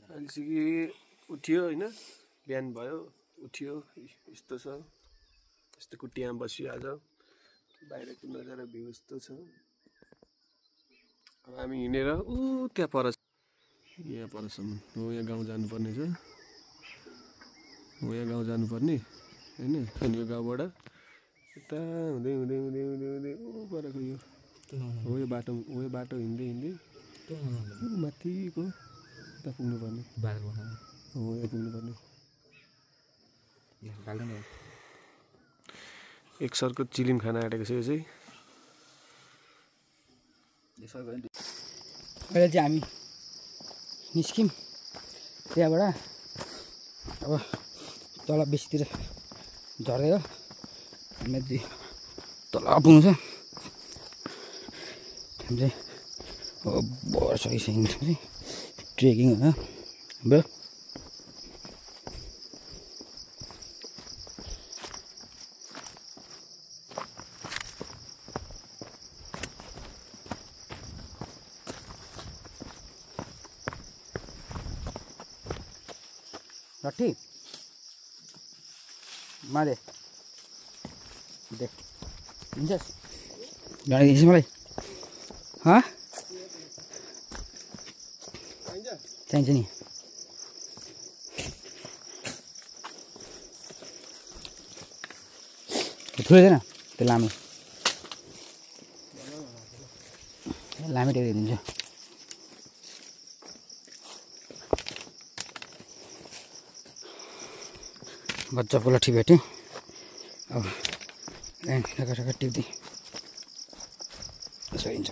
अलिसिकी उठ्यो हैन बिहान भयो उठ्यो यस्तो छ यस्तो कुटियामा बसियो आज बाहिरको नजारा भ्यू यस्तो छ अब हामी हिँडेर उ त्यहाँ पर यहाँ परसम्म हो यहाँ गाउँ जानुपर्ने छ हो यहाँ गाउँ जानुपर्ने हैन अनि यो गाउँबाट यता हुँदै हुँदै हुँदै हुँदै हुँदै उ परको यो हो यो बाटो हिँड्दै हिँड्दै माथिको उता पुग्नुपर्ने हो यहाँ पुग्नुपर्ने एक सरको चिलिम खाना आँटेको छ यो चाहिँ अहिले चाहिँ हामी निस्क्यौँ त्यहाँबाट अब तल बेसीतिर झर्दै हो हामी तल पुग्नु छ हामी चाहिँ वर्षैसँग ट्रेकिङ होइन हाम्रो लट्ठी मादे दे हिँड्छस् गाडी मलाई चाहिन्छ नि ठुलो छैन त्यो लामे टेकिदिन्छु मजाको लट्ठी भेटेँ अब ढाका टिप्दै यसो हिँड्छ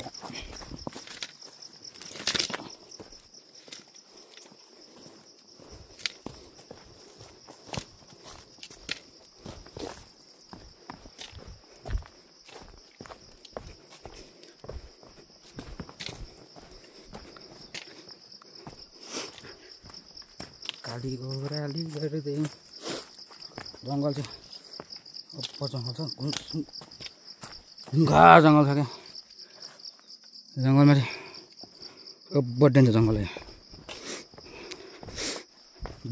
गाडी घोराली गर्दै जङ्गल चाहिँ अप्पर जङ्गल छ घुङ्गा जङ्गल छ क्या जङ्गलमा चाहिँ अब्बर डेन्जर जङ्गल हो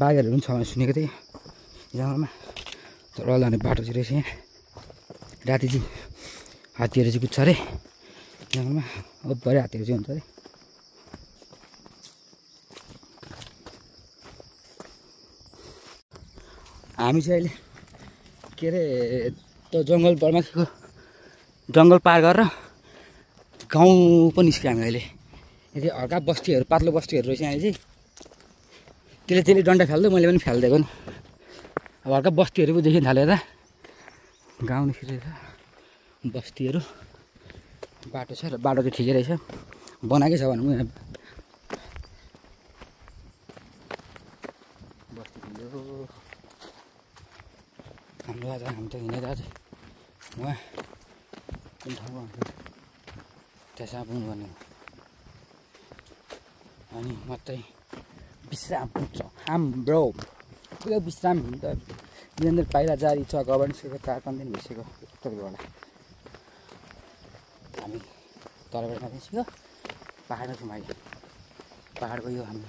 बाघहरू पनि छ भने सुनेको थिएँ जङ्गलमा तर जाने बाटो चाहिँ रहेछ यहाँ राति चाहिँ हात्तीहरू चाहिँ कुद्छ अरे जङ्गलमा अब्बरै हात्तीहरू चाहिँ हुन्छ अरे हामी चाहिँ अहिले के अरे त्यो जङ्गलमा जङ्गल पार गरेर गाउँ पनि निस्क्यो हामी अहिले यदि हल्का बस्तीहरू पातलो बस्तीहरू रहेछ यहाँ चाहिँ त्यसले डन्डा फाल्दै मैले पनि फालिदिएको नि अब हल्का बस्तीहरू पो देखिन थाल्यो त गाउँ निस्किरहेछ बस्तीहरू बाटो छ र बाटो चाहिँ ठिकै रहेछ बनाएकै छ भनौँ यहाँ हाम्रो आज हामी त हिँडेर आज उहाँ कुन ठाउँमा त्यसमा पुग्नुपर्ने अनि मात्रै विश्राम पुग्छ हाम्रो पुरा विश्राम निरन्तर पाइला जारी छ गभर्नेन्सको 4-5 दिन भइसक्यो उत्तरबाट हामी तलबाट निस्क्यो पाहाडमा छौँ अहिले पाहाडको यो हामी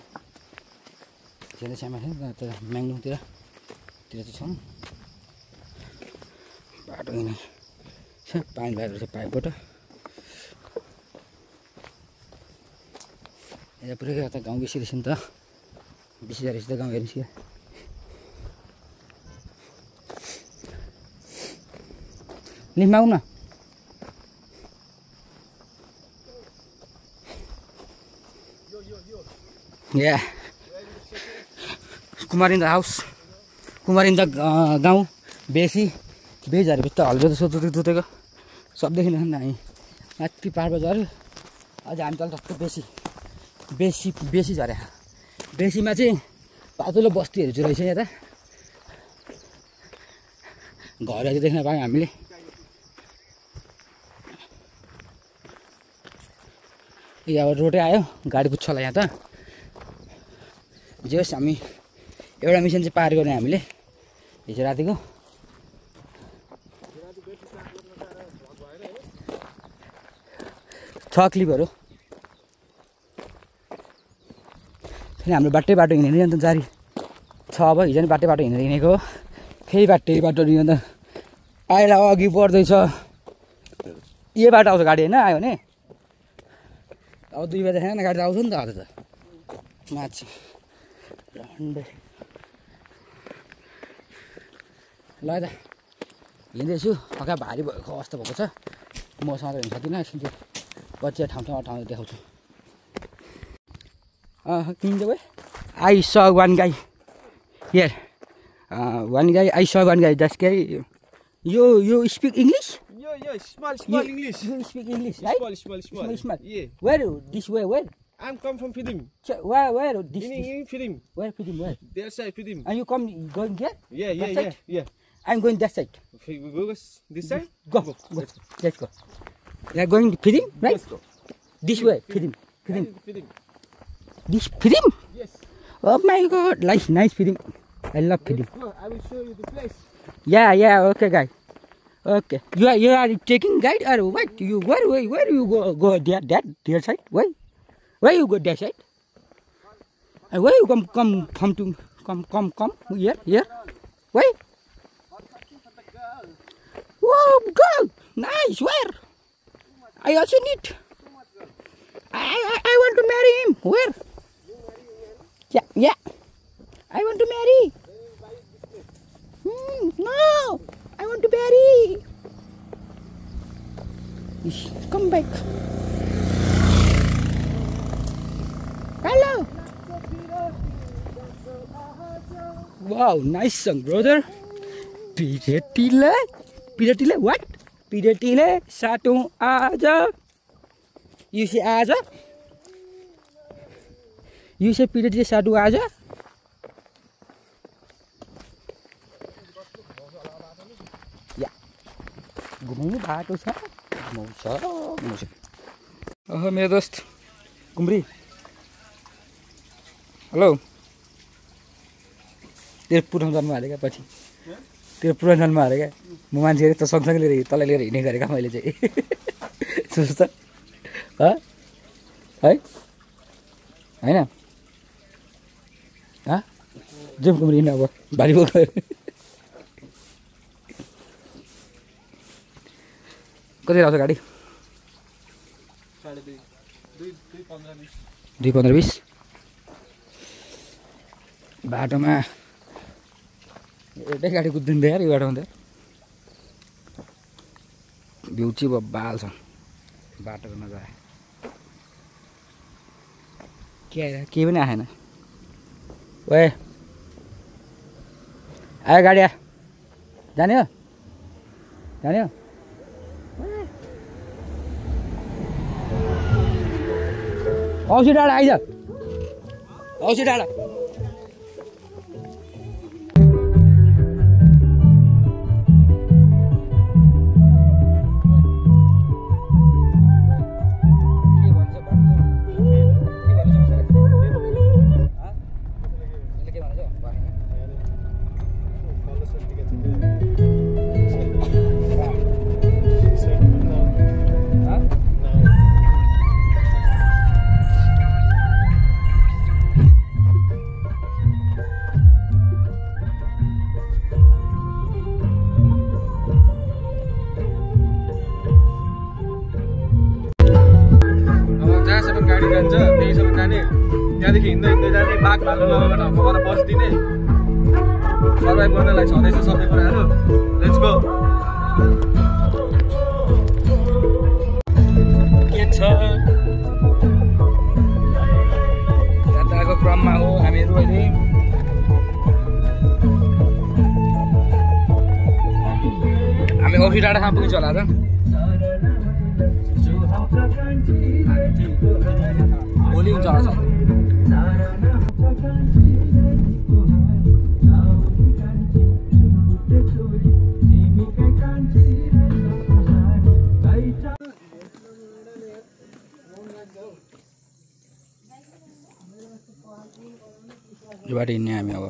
ज्यादा सामान थियो म्याङ्लोङतिर चाहिँ छौँ बाटो हिँड्ने छ पानी बाहिर छ पाइपबाट यहाँ पुरै यता गाउँ बेसी रहेछ नि त बेसी रहेछ त गाउँ हेर्नुहोस् क्या लिम्बा आउँ न या कुमारिन्द हाउस कुमारिन्द गाउँ बेसी बेजहरू भित्र हल्लो दुतेको सब देखिन्छ नि त हामी माथि पाहाडमा झऱ्यो अझ हामी तल टक्क बेसी झऱ्यो बेसीमा चाहिँ पातलो बस्तीहरू चाहिँ रहेछ यता घरहरू चाहिँ देख्न पायौँ हामीले अब रोडै आयो गाडी पुग्छ होला यहाँ त जे होस् हामी एउटा मिसन चाहिँ पार गऱ्यौँ हामीले हिजो रातिको छ क्लिपहरू छ फेरि हाम्रो बाटो हिँडेर अन्त जारी छ अब हिजो नि बाटो हिँडेर हिँडेको फेरि बाटो अन्त आएर अघि बढ्दैछ यो बाटो आउँछ गाडी होइन आयो भने अब 2 बजे खाना गाडी आउँछ नि त आज त माथि ल त हिँड्दैछु हल्का भारी भएको अवस्था भएको छ मसँग त हिँड्न सक्दिनँ एकछिन चाहिँ पछि ठाउँ देखाउँछु किन्छ भाइ I saw one guy here. I saw one guy. That guy. You speak English? Yeah. Small English. You speak English, right? Small. Yeah. Where? This way? Where? I'm come from Fidim. Where? This. In Fidim. Where Fidim? Where? Their side Fidim. And you going there? Yeah. I'm going that side. Okay, we go this side. Go. Let's go. You are going to Fidim, right? Let's go. This way, Fidim. Fidim. This Fidim? Yes. Oh my God, nice Fidim. I love Fidim. I will show you the place. Yeah. Okay, guys. Okay. You are taking guide or what? Where you go their side? Where you go their side? And where you come here? Where? Whoa, girl! Nice. Where? I also need. I want to marry him. Where? Yeah. I want to marry. No, I want to marry. Come back. Hello. Wow, nice song, brother. Piratile, what? Piratile, satu aja. You say aja? You say piratile satu aja? Ya. घुमाउनु बाटो छ घुमाउँछ ओहो मेरो दोस्त कुम्री hello तेरो पुरानो जन्म हाले क्या पछि तेरो पुरानो जन्म हाले क्या म मान्छे त सँगसँगै लिएर तँलाई लिएर हिँड्ने गरेका मैले चाहिँ सोच त है होइन जाउँ कुम्री हिँड्नु अब भारी बोक्यो कति आउँछ गाडी 2:15-20 बाटोमा एउटै गाडी कुद्दिन्छ यार यो बाटोमा त भ्यू चाहिँ बब्बाल छ बाटोको नजारा केही पनि आएन ओए आयो गाडी जाने हो औसी डाँडा आइज औसी डाँडा त्यहाँदेखि हिँड्दै जाने बाघ भालु लगाएर ठाउँमा गएर बसिदिने सर्भाइभ गर्नलाई छँदैछ सबै कुराहरू लेट्स गो के छ यात्राको क्रममा हो हामीहरू अहिले हामी औसी डाँडासम्म पुगिन्छ होला त भोलि हुन्छ होला सर यो बाटो हिँड्ने हामी अब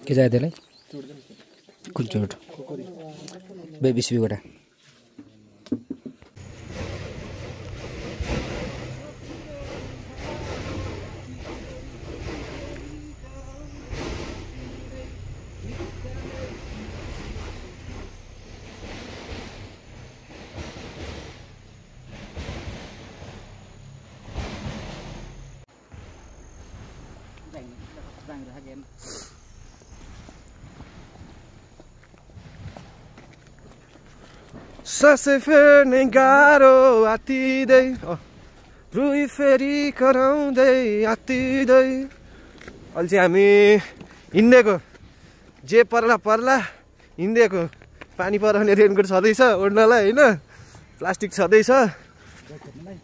के चाहियो त्यसलाई कुन चोट बेबी स्पीबाट सासै फेर्ने गाह्रो आतिदै रुई फेरि कराउँदै आतिदै अहिले चाहिँ हामी हिँडेको जे पर्ला पर्ला हिँडेको पानी पराउने रेनकोट छँदैछ ओड्नलाई होइन प्लास्टिक छँदैछ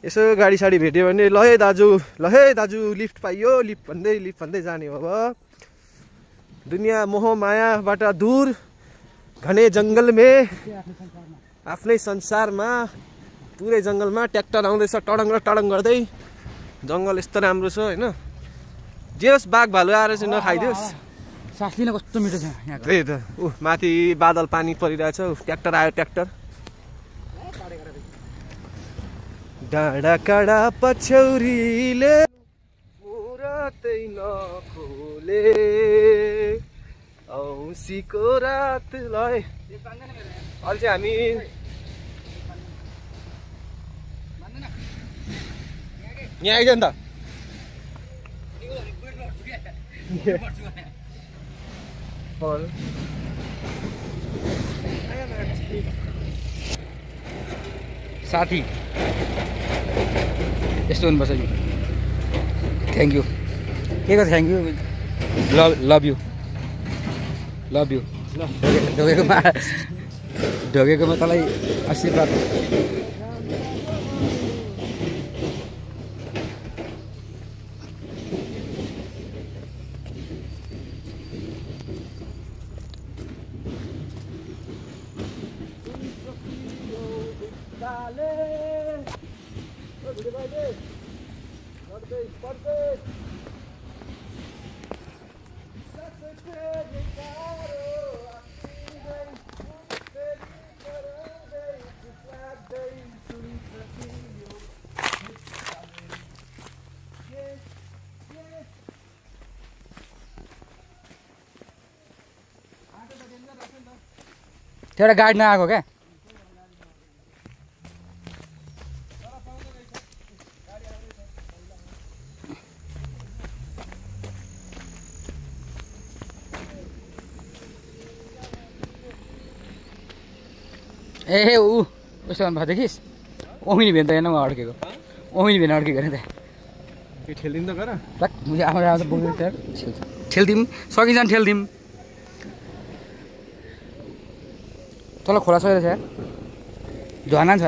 यसो गाडी साडी भेट्यो भने ल है दाजु लिफ्ट पाइयो लिफ्ट भन्दै जाने हो अब दुनियाँ मोह मायाबाट दूर घने जङ्गलमे आफ्नै संसारमा पुरै जङ्गलमा ट्र्याक्टर आउँदैछ टडङ र टडङ गर्दै जङ्गल यस्तो राम्रो छ होइन जे होस् बाघ भालु आएर चाहिँ नखाइदियोस् सास लिन कस्तो मिठो छ यहाँ त्यही त माथि बादल पानी परिरहेछ ट्र्याक्टर आयो ट्र्याक्टर डाँडा काँडा पछ्यौरीले मुरतै नखोले औँसीको रात लय अहिले चाहिँ हामी यहाँ आइज नि त साथी यस्तो हुनुपर्छ नि थ्याङ्क यू के को थ्याङ्क यू लभ यू ढोगेकोमा तँलाई आशीर्वाद त्यो एउटा गाडी नआएको क्या ए ऊ उसो भन्नु देखिस् ओमिनी भेन त हेर्न म अड्केको ओमिनी भेन अड्केको अरे त ठेलिदिनु त गर आमा बोक्नु ठेल्दिउँ सकिन्छ ठेल्दिउँ तल खोला सकेर छ झर्ना छ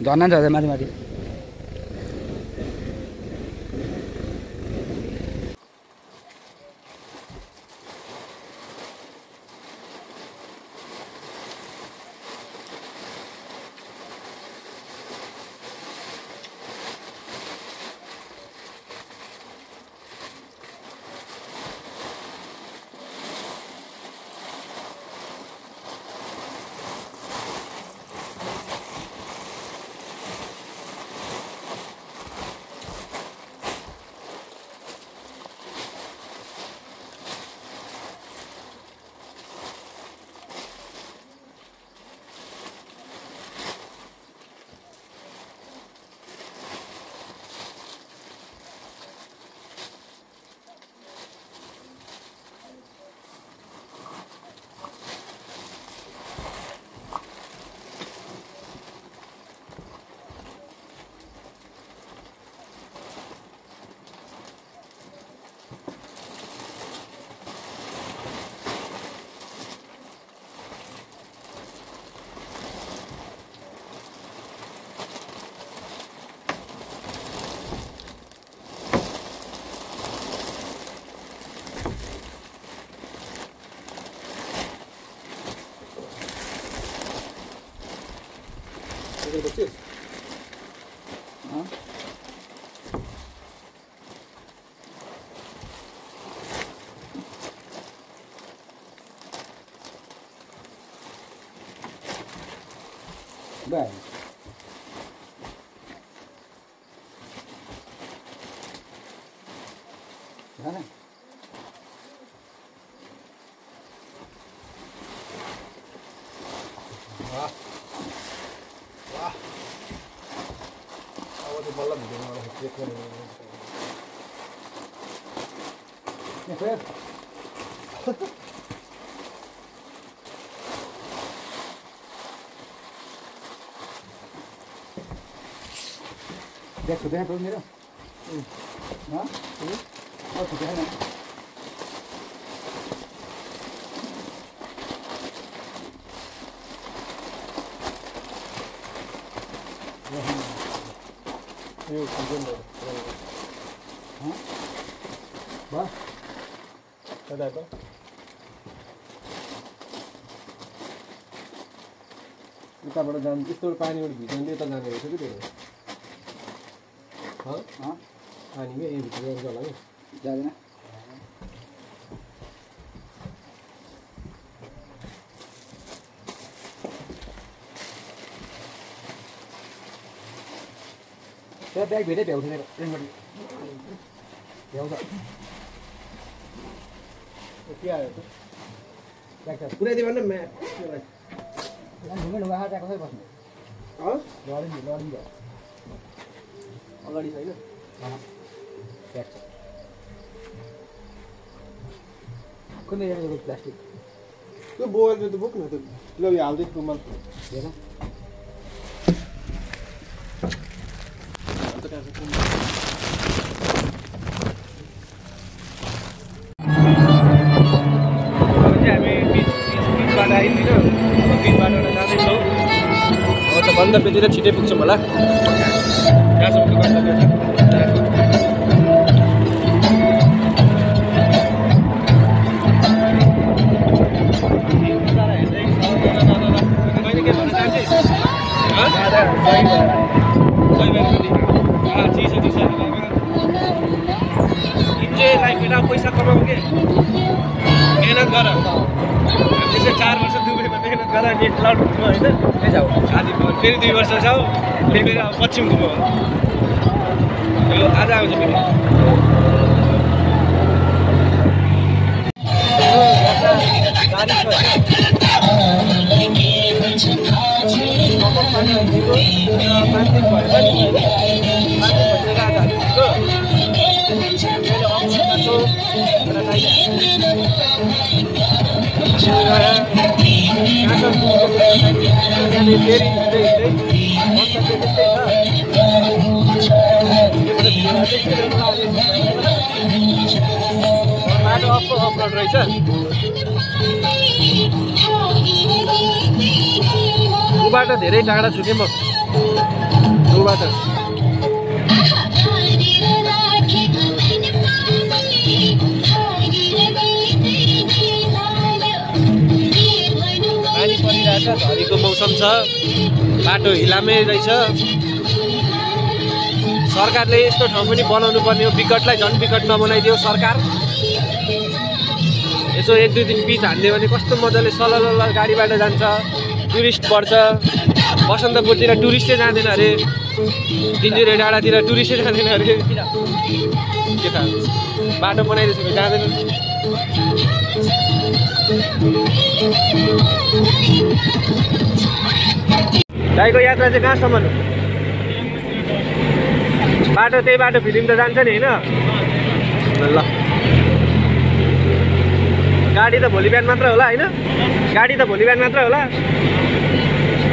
झर्ना छ माथि माथि Bye. Mana? Wah. Wah. Awak tu malam dia malah cek ni. Ni Fer. Deख सुधे हैं तो मेरा हाँ और सुधे हैं ना ये किधर है हाँ वाह कदा तो उताबाट जानु त्यस्तो पानीबाट भिज्दै त जाने रहेछ कि त्यो हाँ पानी में ये भित्र जान्छ होला नि जाँदैन त्यो ब्याग भेटै भ्याउँछ ट्रेनबाट भ्याउँछ के आयो त ब्याग त पुऱ्याइदियो भने घुमै ढुङ्गा हात कसरी बस्नु लडिन्छ अगाडि छैन ब्याग छ कुनै एउटा प्लास्टिक त्यो बोकेर त बोक्न त ल यो हाल्दै रुमाल हेर गन्तव्यतिर छिटै पुग्छौँ होला कहाँसम्म गन्तव्य छ पैसा कमाऊ के मेहनत गर त्यसै 4 वर्ष दुबईमा मेहनत गर नेट लड घुम्नु होइन जाऊ आदि फेरि 2 वर्ष जाऊ फेरि पश्चिम घुम्नु यो आज आउँछ फेरि बाटो अफरोड रहेछ ऊबाट धेरै टाढा छु कि म ऊबाट पानी परिरहेछ झरीको मौसम छ बाटो हिलामै रहेछ सरकारले यस्तो ठाउँ पनि बनाउनु पर्ने हो विकटलाई झन् विकट नबनाइदियो सरकार यसो 1-2 दिन पिच हान्दियो भने कस्तो मजाले सलल गाडीबाट जान्छ टुरिस्ट बढ्छ बसन्तपुरतिर टुरिस्टै जाँदैन अरे दिनजुरे डाँडातिर टुरिस्टै जाँदैन अरे के थाहा बाटो बनाइदिएछ भने जाँदैन दाइको यात्रा चाहिँ कहाँसम्म हो बाटो त्यही बाटो फिल्म त जान्छ नि होइन ल गाडी त भोलि बिहान मात्र होला होइन गाडी त भोलि बिहान मात्र होला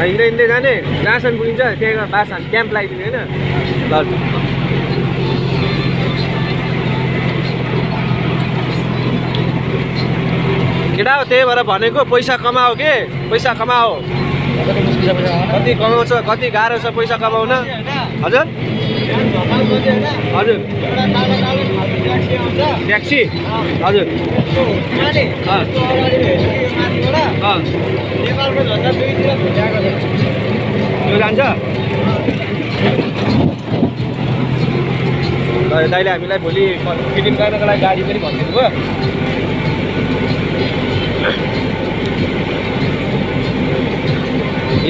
हिँड्दै हिँड्दै जाने जहाँसम्म पुगिन्छ त्यहाँ बास हामी क्याम्प लगाइदिने होइन ल केटा हो त्यही भएर भनेको पैसा कमाओ के पैसा कमाओ कति कमाउँछ कति गाह्रो छ पैसा कमाउन हजुर हजुर ट्याक्सी हजुर त्यो जान्छ दाइले हामीलाई भोलि फिल्म गर्नको लागि गाडी पनि भनिदिनु भयो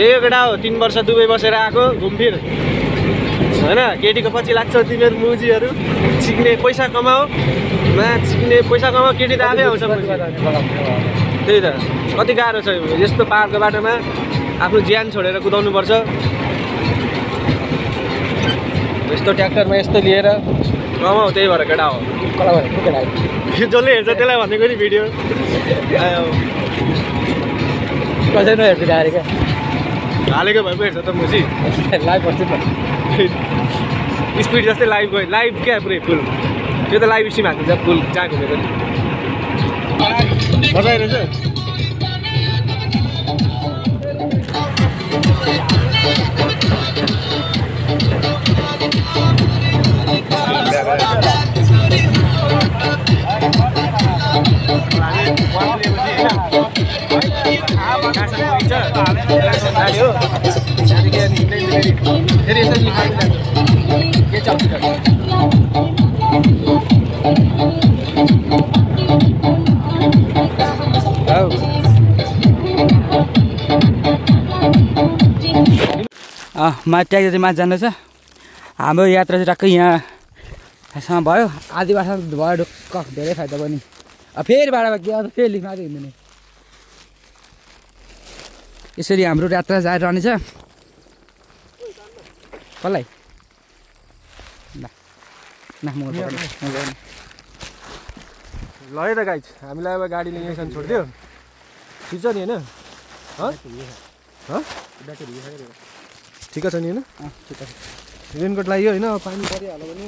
यही केटा हो 3 वर्ष दुबई बसेर आएको घुमफिर होइन केटीको पछि लाग्छ तिमीहरू मुजीहरू सिक्ने पैसा कमाओ सिक्ने पैसा कमाओ केटी त आफै आउँछ त्यही त कति गाह्रो छ यस्तो पाहाडको बाटोमा आफ्नो ज्यान छोडेर कुदाउनुपर्छ यस्तो ट्र्याक्टरमा यस्तो लिएर कमाउ त्यही भएर केटा हो जसले हेर्छ त्यसलाई भनेको नि भिडियो कसैले हेर्छु गाडी क्या हालेको भए पो हेर्छ त मुजी लाइभ पर्छ स्पिड जस्तै लाइभ क्या पुरै फुल त्यो त लाइभ स्ट्रिम हाल्छ फुल जहाँ घुमेको नि मजा आइरहेछ ट्याक्टर चाहिँ माथि जाँदैछ हाम्रो यात्रा चाहिँ टक्कै यहाँसम्म भयो आधी बाटो भयो ढुक्क धेरै फाइदा पनि फेरि बाटोमा के अन्त फेरि माथि हिँड्दैन यसरी हाम्रो यात्रा जारी रहनेछ कसलाई ल है त गाइज हामीलाई अब गाडीले यहाँसम्म छोडिदियो ठिक छ नि होइन ठिक छ नि होइन रेनकोट लगाइयो होइन पानी परिहाल्यो भने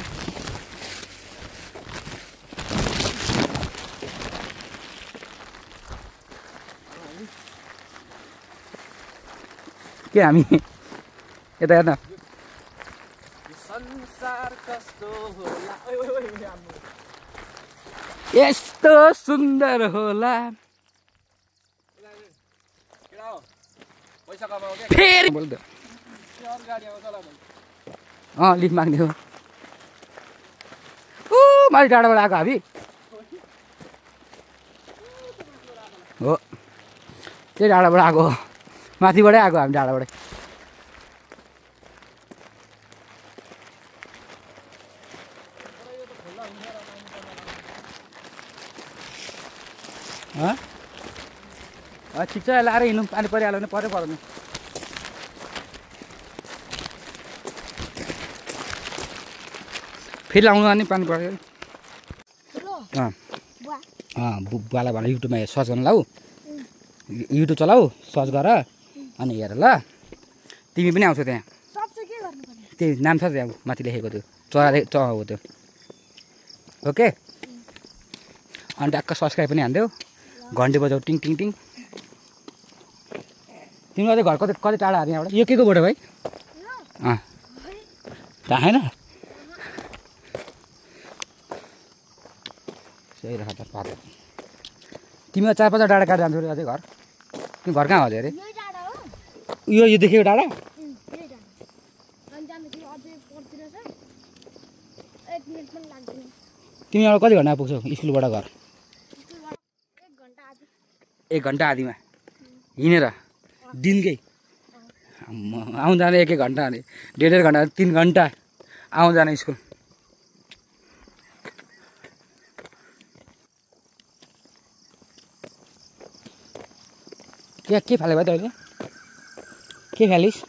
के हामी यता हेर्न यस्तो सुन्दर होला फेरि बोल्दै लिफ्ट माग्ने हो माथि टाढाबाट आएको हामी हो त्यही टाढाबाट आएको माथिबाटै आएको हामी टाढाबाटै ठिक छ लाएर हिँड्नु पानी परिहाल्यो भने परै पर्दैन फेरि लाउनु अनि पानी पऱ्यो बुवालाई भनेर युट्युबमा सर्च गर्नु लाऊ युट्युब चलाऊ सर्च गर अनि हेर ल तिमी पनि आउँछौ त्यहाँ त्यही नाम छ त्यहाँ माथि लेखेको त्यो चरा हो त्यो ओके अनि टक्क सब्सक्राइब पनि हान्देऊ घन्टी बजाऊ टिङ टिङ टिङ तिम्रो अझै घर कति टाढा हाल्ने यहाँबाट यो के को बोट भाइ थाहा छैन सही रहेछ त पातो तिमीलाई 4-5 डाँडा काटेर जान्थ्यौ अझै घर तिमी घर कहाँ हो अरे यो देखेको डाँडा तिमी अब कति घन्टा पुग्छौ स्कुलबाट घर 1 घन्टा आधीमा हिँडेर दिनकै आउनु जाने 1 घन्टा अनि 1.5 घन्टा 3 घन्टा आउनु जाने स्कुल के फाले भयो तैँले के फालिस्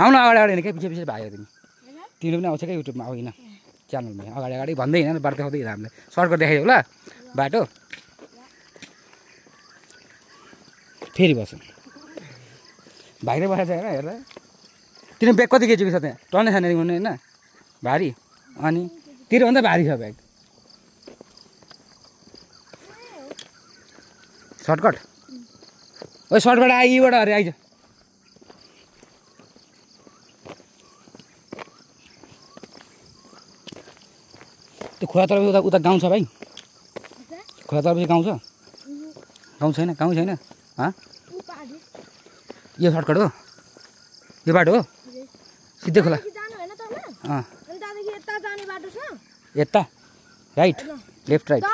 आउन अगाडि क्या पछि भाग्यो तिमीले पनि आउँछ क्या युट्युबमा आउन च्यानलमा अगाडि भन्दै हिँड बाटो देखाउँदै हिँड हामीलाई सर्टकट देखाइदियो ल बाटो फेरि बस्छ भाइले बसेको छ हेर हेर तिनीहरू ब्याग कति केजीको छ त्यहाँ टन्नै छैन हुने होइन भारी अनि तिरोभन्दा भारी छ ब्याग सर्टकट ओ सर्टकट आइबाट अरे आइज त्यो खोला तर्फ उता गाउँ छ भाइ खोला तर्फ गाउँ छ गाउँ छैन यो सर्टकट हो यो बाटो हो सिधै खोला यता राइट लेफ्ट राइट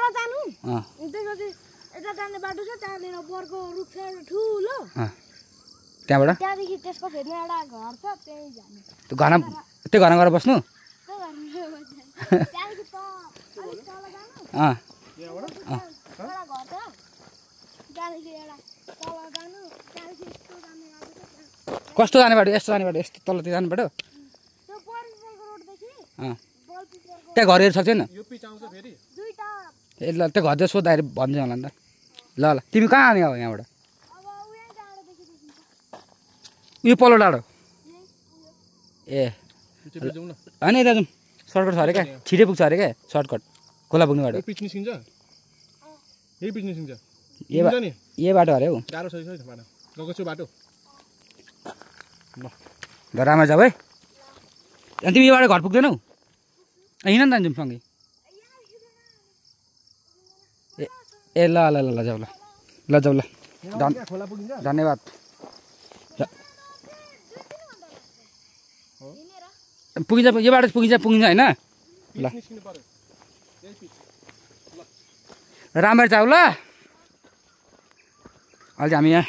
जाने बाटो छ त्यहाँनिर बरको रुख छ एउटा ठुलो त्यहाँबाट त्यहाँदेखि त्यसको फेरि एउटा घर छ त्यहीँ जाने त्यो घरमा गएर बस्नु त्यो घरमा त्यहाँदेखि त अलिक तल जानु यहाँबाट एउटा घर छ त्यहाँदेखि एउटा तल जानु त्यहाँदेखि यस्तो जाने बाटो छ कस्तो जाने बाटो यस्तो जाने बाटो यस्तो तलतिर जाने बाटो त्यो परिसरको रोडदेखि बलपिपरको त्यहाँ घरहरू छ छैन यो पिच आउँछ फेरि दुईटा ए ल त्यो घर चाहिँ सोद्धाखेरि भन्छ होला नि त ल ल तिमी कहाँ आउने अब यहाँबाट अब उयो डाँडादेखि देखिन्छ उयो पल्लो डाँडो ए पिच जाउँ न होइन यता जाउँ सर्टकट छ अरे क्या छिटै पुग्छ अरे क्या सर्टकट खोला पुग्ने बाटो पिच निस्किन्छ यही पिच निस्किन्छ ए बाटो अरे हौ गाह्रो छ बाटो गएको छु बाटो ल रामा जाऊ है अनि तिमी यो बाटो घर पुग्दैनौ हिँड नि त जाउँ सँगै ए ल ल ल ल जाऊ ल जाऊ ल खोला पुगिन्छ धन्यवाद पुगिन्छ यो बाटो पुगिन्छ होइन ल निस्किनु पर्यो यही पिच राम्ररी जाऊ ल अहिले हामी यहाँ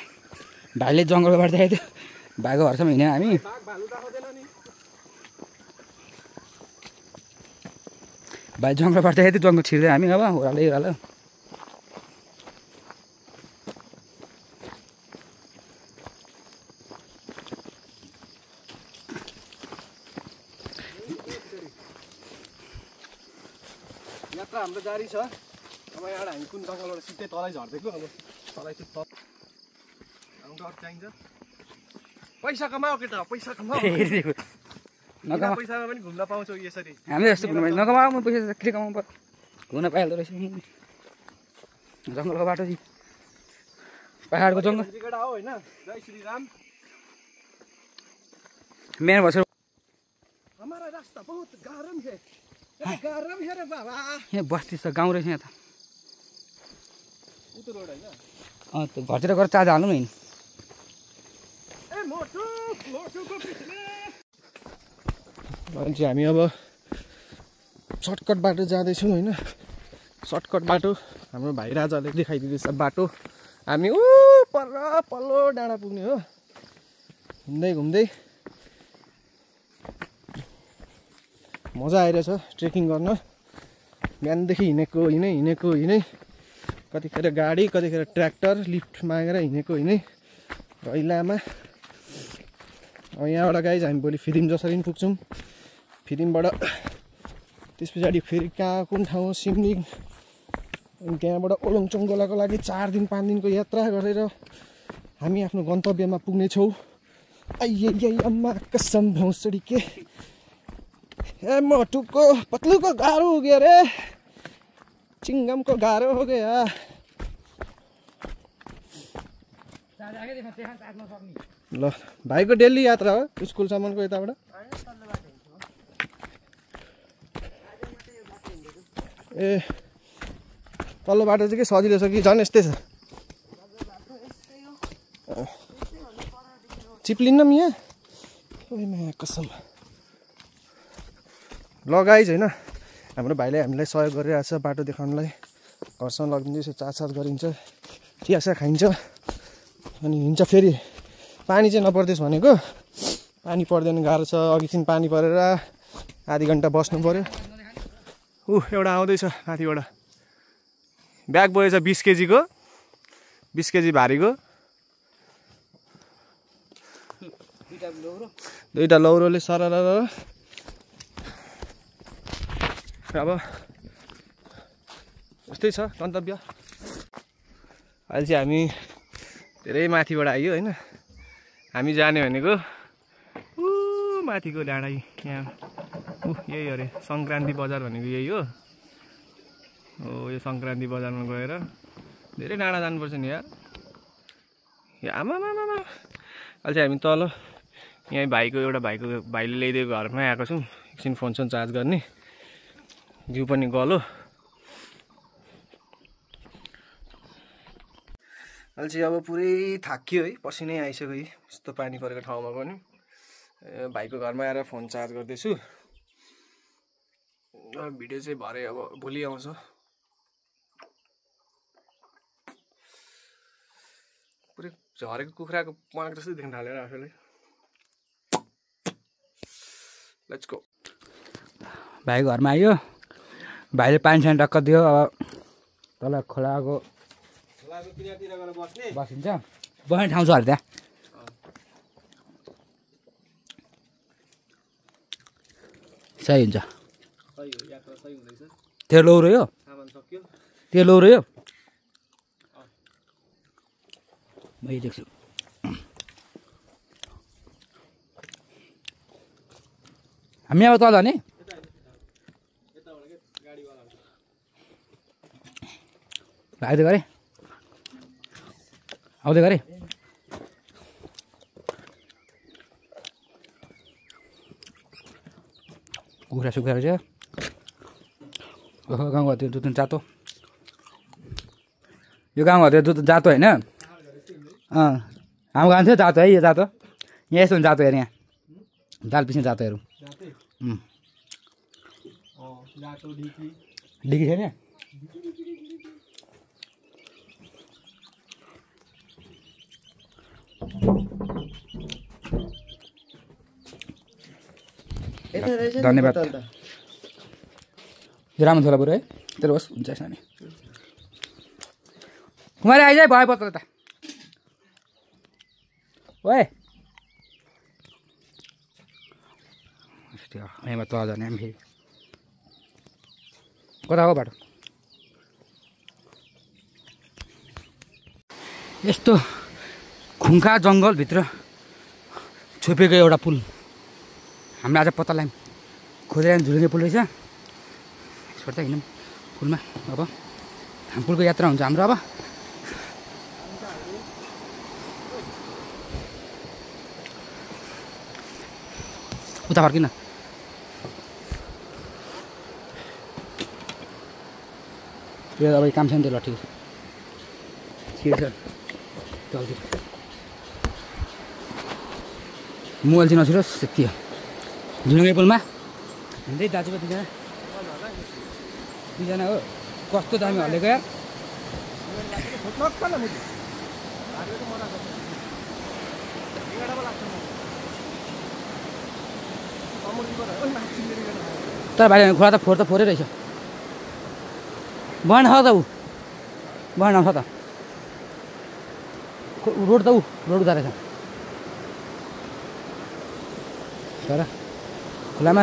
भाइले जङ्गलबाट देखाएको थियो भाइको घरसम्म हिँड्यौँ हामी बाघ भालु देखाउँदैन नि भाइ जङ्गलबाट देखाएको थियो जङ्गल छिर्दै हामी अब ओह्रालो यात्रा हाम्रो जारी छ अब यहाँबाट हामी कुन जङ्गलबाट सिधै तलै झर्दिएको अब तलै चाहिँ तल हाम्रो डर चाहिन्छ पैसा कमाऊ केटा पैसा कमाऊ बिना पैसामा पनि घुम्न पाउँछौ यसरी हामीले जस्तो घुम्नु नकमाउनु पैसा के कमाउनु पर्छ घुम्न पाइहाल्दो रहेछ जङ्गलको बाटो पाहाडको जङ्गल केटा हो होइन जय श्री राम मेन भन्छ हमारा रास्ता बहुत गरम है गरम है रे बाबा यहाँ बस्ती छ गाउँ रहेछ यहाँ त उतो रोड होइन त्यो घरतिर गएर चार्ज हाल्नु नि ए मोटुको पिछले अनि हामी अब सर्टकट बाटो जाँदैछौँ होइन सर्टकट बाटो हाम्रो भाइ राजाले देखाइदिँदैछ बाटो हामी पल्लो डाँडा पुग्ने हो घुम्दै घुम्दै मजा आइरहेछ ट्रेकिङ गर्न बिहानदेखि हिँडै कतिखेर गाडी कतिखेर ट्र्याक्टर लिफ्ट मागेर हिँडेको रैलामा अब यहाँबाट गाइज हामी भोलि फिदिम जसरी पनि पुग्छौँ फिदिमबाट त्यस पछाडि फेरि कहाँ कुन ठाउँ सिमलिङ अनि त्यहाँबाट ओलङचोङ गोलाको लागि 4 दिन 5 दिनको यात्रा गरेर हामी आफ्नो गन्तव्यमा पुग्नेछौँ आइयै अम्मा कसम भौँसडी के ए मोटुको पतलुको गाह्रो हो गया रे चिङ्गमको गाह्रो हो गया ल भाइको डेली यात्रा हो स्कुलसम्मको यताबाट ए तल्लो बाटो चाहिँ के सजिलो छ कि झन् यस्तै छ चिप्लिन्न पनि यहाँ ओइ कसम लगाइज होइन हाम्रो भाइले हामीलाई सहयोग गरिरहेको छ बाटो देखाउनलाई घरसम्म लगिदिन्छ चाँचसाँच गरिन्छ चियासा खाइन्छ अनि हिँड्छ फेरि पानी चाहिँ नपर्दैछ भनेको पानी पर्दैन गाह्रो छ अघिदेखि पानी परेर आधी घन्टा बस्नु पऱ्यो एउटा आउँदैछ माथिबाट ब्याग बोएछ 20 केजीको 20 केजी भारीको दुईटा लौरोले सरर अब यस्तै छ गन्तव्य अहिले चाहिँ हामी धेरै माथिबाट आइयो होइन हामी जाने भनेको माथिको डाँडा यहाँ यही अरे सङ्क्रान्ति बजार भनेको यही हो यो सङ्क्रान्ति बजारमा गएर धेरै डाँडा जानुपर्छ नि यार आमामामा अहिले चाहिँ हामी तल यहाँ भाइले ल्याइदिएको घरमै आएको छौँ एकछिन फोन चार्ज गर्ने जिउ पनि गलो अहिले चाहिँ अब पुरै थाकियो है पसिनै आइसक्यो यस्तो पानी परेको ठाउँमा पनि भाइको घरमा आएर फोन चार्ज गर्दैछु भिडियो चाहिँ भरे अब भोलि आउँछ पुरै झरेको कुखुराको प्वाँख जस्तै देख्न थालेर आफैलाई। Let's go. भाइ घरमा आयो, भाइले पानी सानी टक्क दियो। अब तल खोलाको किनारतिर गएर बस्ने बसिन्छ, बस्ने ठाउँ छ अरे त्यहाँ। सही हुन्छ। सही हो, यात्रा सही हुँदैछ। तेरो लौ रह्यो, सामान सक्यो। तेरो लौ रह्यो। मैले देख्छु। हामी अब तल जाने आउँदै गरेँ आउँदै गरेँ। कुखुरा सुखुरा रहेछ। ओहो गाउँघरतिर दुध जातो, यो गाउँघरतिर दुध जातो होइन। हाम्रो गाउँ थियो जातो है, यो जातो यहाँ यस्तो हुन्छ जातो हेर, यहाँ दाल पिस्ने जातोहरू। डिकी छैन धन्यवाद। यो राम्रो छोला बरु है, तेरो होस् हुन्छ सानी। कुमारी आइज भयो पत्र त ओए। यहाँ तल जाने हामी फेरि। कता हो बाटो? यस्तो खुङ्खा जङ्गलभित्र छोपेको एउटा पुल हामीले आज पत्ता लगायौँ। खोजेर झुलुङ्गे पुल रहेछ। छोड्दै हिँडौँ पुलमा। अब पुलको यात्रा हुन्छ हाम्रो। अब उता फर्किन। त्यो अब काम छैन त्यो ल ठिक छ। चल्छ मोबाइल चाहिँ नछुरोस् त्यति हो। झुलुङ्गे पुलमा हिँड्दै दाजुको दुईजना हो। कस्तो दामी हल्लेको यार। तर भाइ खोला त फोरै रहेछ। बन छ त ऊ बन आउँछ त रोड त ऊ रोड उता रहेछ। तर खोलामा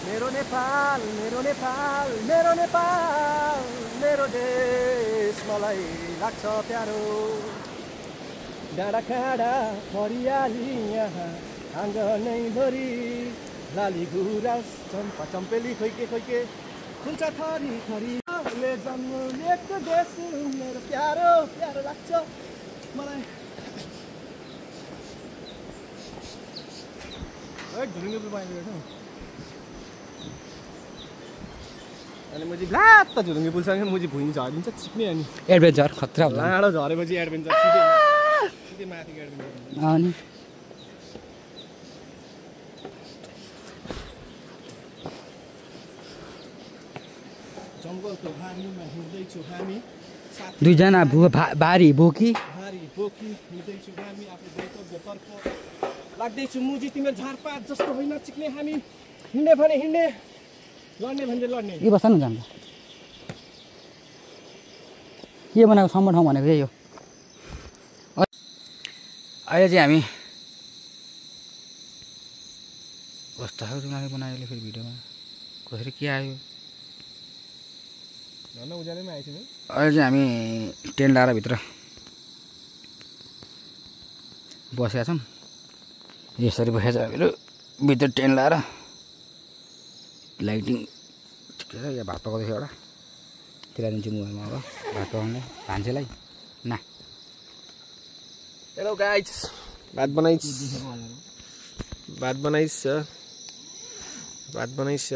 मेरो नेपाल मेरो नेपाल मेरो नेपाल मेरो देश मलाई लाग्छ प्यारो। डाँडा काँडा हरियाली यहाँ आँगनैभरि लाली गुराँस चम्पा चम्पेली खोइके खोइके फुल्छ थरी थरी। जन्म लिएको देश मेरो प्यारो प्यारो लाग्छ मलाई। झुलुङ्गे पुल पाइन्छ अनि मुजी ब्लात झुलुङ्गे पुलसँग मुजी भुइँ झरिन्छ चिप्ने। अनि एडभेन्चर खतरा हुन्छ। लाडो झरेपछि एडभेन्चर सिधै माथि एडभेन्चर। अनि जङ्गलको भारीमा हिँड्दैछु हामी। दुईजना भारी बोकी हिँड्दैछु हामी आफ्नो गन्तव्यतर्फ लाग्दैछु मुजी तिम्रो झारपात जस्तो होइन चिक्ने हामी। हिँड्ने भने हिँड्ने लड्ने भने लड्ने। के बस्छ नि जान्छ के बनाएको सम्म ठाउँ भनेको यही हो। अहिले चाहिँ हामी कस्तो खालको तिमीले बनायो फेरि भिडियोमा कसरी के आयो। उज्यालोमै आएछ नि। अहिले चाहिँ हामी टेन्ट लगाएर भित्र बसेका छौँ। यसरी बसेको छ हामीहरू भित्र टेन्ट लगाएर। लाइटिङ ठिकै छ। यहाँ भात पकाउँदैछ एउटा तिलाइदिन्छु मोबाइलमा। अब भात पकाउने भान्सेलाई ना। हेलो गाइस भात बनाइस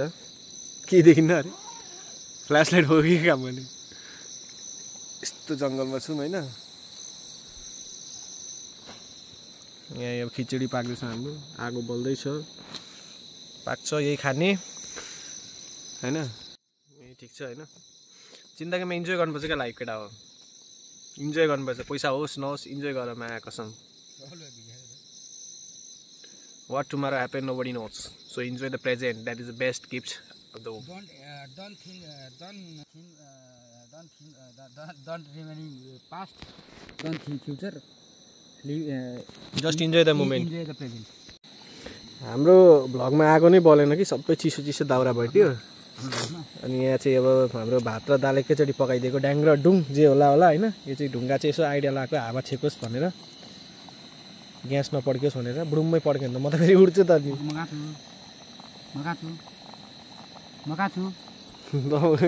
के देखिन्न अरे फ्ल्यास लाइट हो कि काम गर्ने। यस्तो जङ्गलमा छौँ होइन। यहाँ अब खिचडी पाक्दैछ हाम्रो। आगो बल्दैछ पाक्छ यही खाने। हैन ए ठिक छ हैन जिन्दगीमा इन्जोय गर्नुपर्छ क्या लाइफ केटा हो इन्जोय गर्नुपर्छ पैसा होस् नहोस् इन्जोय गर माया कसम What tomorrow happen nobody knows. So enjoy the present. That is the best gift of the world. Don't remaining past. Don't think future. Just enjoy the moment. Enjoy the present. हाम्रो भ्लगमा आएको नै बोलेन कि सबै चिसो चिसो दाउरा भइट्यो अनि यहाँ चाहिँ अब हाम्रो भात र दाल एकैचोटि पकाइदिएको ड्याङ र डुङ जे होला हैन यो चाहिँ ढुङ्गा चाहिँ यसो आइडिया लाग्यो हावा छेकोस् भनेर ग्यास नपड्कियोस् भनेर बुडुम्मै पड्क्यो भने त म त फेरि उड्छु त नि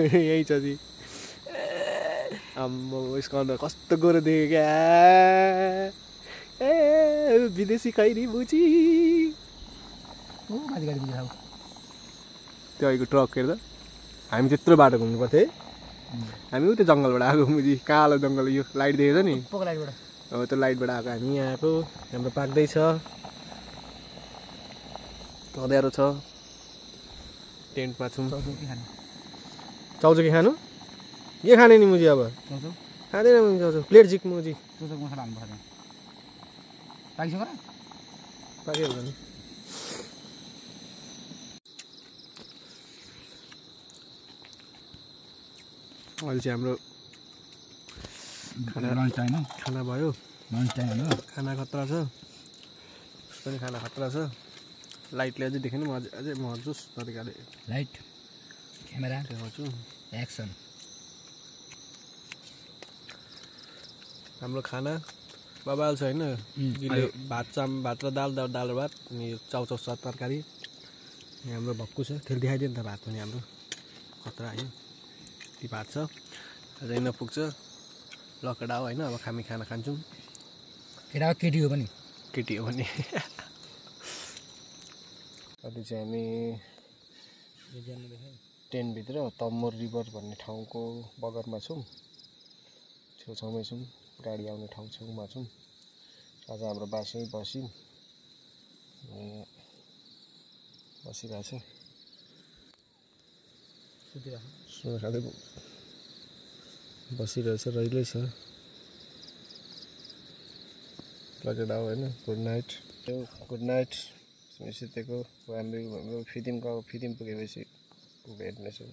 यही छ नि आम्मो यसको अन्त कस्तो गोरो देख्यो क्या ए विदेशी खैरी बुची त्यो अहिलेको ट्रक हेर्दा हामी त्यत्रो बाटो घुम्नु पर्थ्यो है हामी उतै जङ्गलबाट आएको मुजी कालो जङ्गल यो लाइट देखेछ नि अब त्यो लाइटबाट आएको हामी यहाँ आएको हाम्रो पाक्दैछ अँध्यारो छ टेन्टमा छौँ चाउचौकी खानु के खाने नि मुजी अब खाँदैन मुजी चाउचौ प्लेट जिक मुजी पाकिहाल्छ नि अहिले चाहिँ हाम्रो खाना भयो खाना खतरा छ उसको पनि खाना खतरा छ लाइटले अझै देखेन म अझै मर्जुस तरिकाले लाइट क्यामेरा देखाउँछु एक्सन हाम्रो खाना बबाल छ होइन भात र दाल दाल र भात अनि चाउचाउ साग तरकारी यहाँ हाम्रो भक्कु छ फेरि देखाइदियो नि त भात पनि हाम्रो खतरा होइन ती भात छ अझै नपुग्छ लकडा हो होइन अब हामी खाना खान्छौँ केटा हो केटी हो पनि केटी हो भने अहिले चाहिँ हामी टेन्टभित्र तम्मोर रिभर भन्ने ठाउँको बगरमा छौँ छेउछाउमै छौँ गाडी आउने ठाउँ छेउमा छौँ आज हाम्रो बास यहीँ बस्यौँ बसिरहेछ सुन खाँदै बसिरहेछ रहिल्यै छ लगेडा हो होइन गुड नाइट सुतेको हाम्रो फिदिम पुगेपछि भेट्नेछौँ